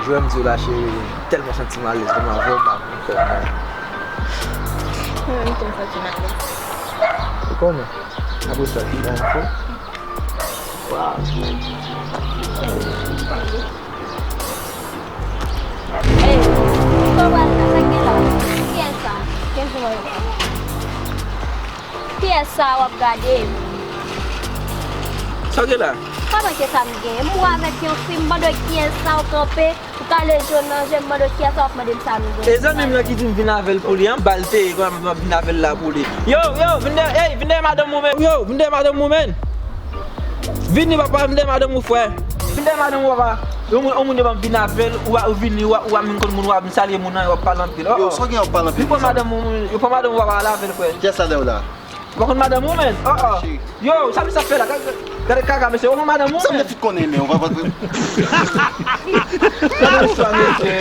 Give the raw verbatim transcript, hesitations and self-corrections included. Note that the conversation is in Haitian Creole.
Jwè m di w la, cheri, m tèlman santi m alèz, m avè w, m pa konn kòman. Mwen menm tou m santi m alèz. Ou konnen? Apre sa, ki la enfo? Waw. Ey, sa w pral fè? Sa k gen la? Kiyès sa? Kiyès sa w ap gade? Sa w gen la? Kòman ke sa m gen? M wè avèk yon fi, m mande w kiyès sa w kanpe, ou kale je w nan je m, mande w kiyès sa w ap mande m sa m gen. E zanmi m nan ki di m vin avè l pou li an, m ba l peye, kòman m ap vin avè l la pou li. Yo, yo, vin dèyè, ey, vin dèyè madanm ou menm. Yo, vin dèyè madanm ou menm. Vini papa, vin dèyè madanm ou frè. Vin dèyè madanm ou papa. Yon moun, yon moun yo ban m vin avè l, ou a, ou vini, ou a, ou a vin konn moun, ou a vin salye moun nan, yo ap pale anpil. Oh, oh. Yo, sa w gen w ap pale anpil konsa? Yo pran madanm ou, yo pran madanm ou papa, al avè l frè. Kiyès sa dèyè w la? Ou pa konn madanm ou menm? Oh, oh. Yo, sa misye ap fè la? Gade, gade kaka mesye, ou konn madanm ou menm? Sa m te fout konnen men, ou pa konn. Gade istwa mesye.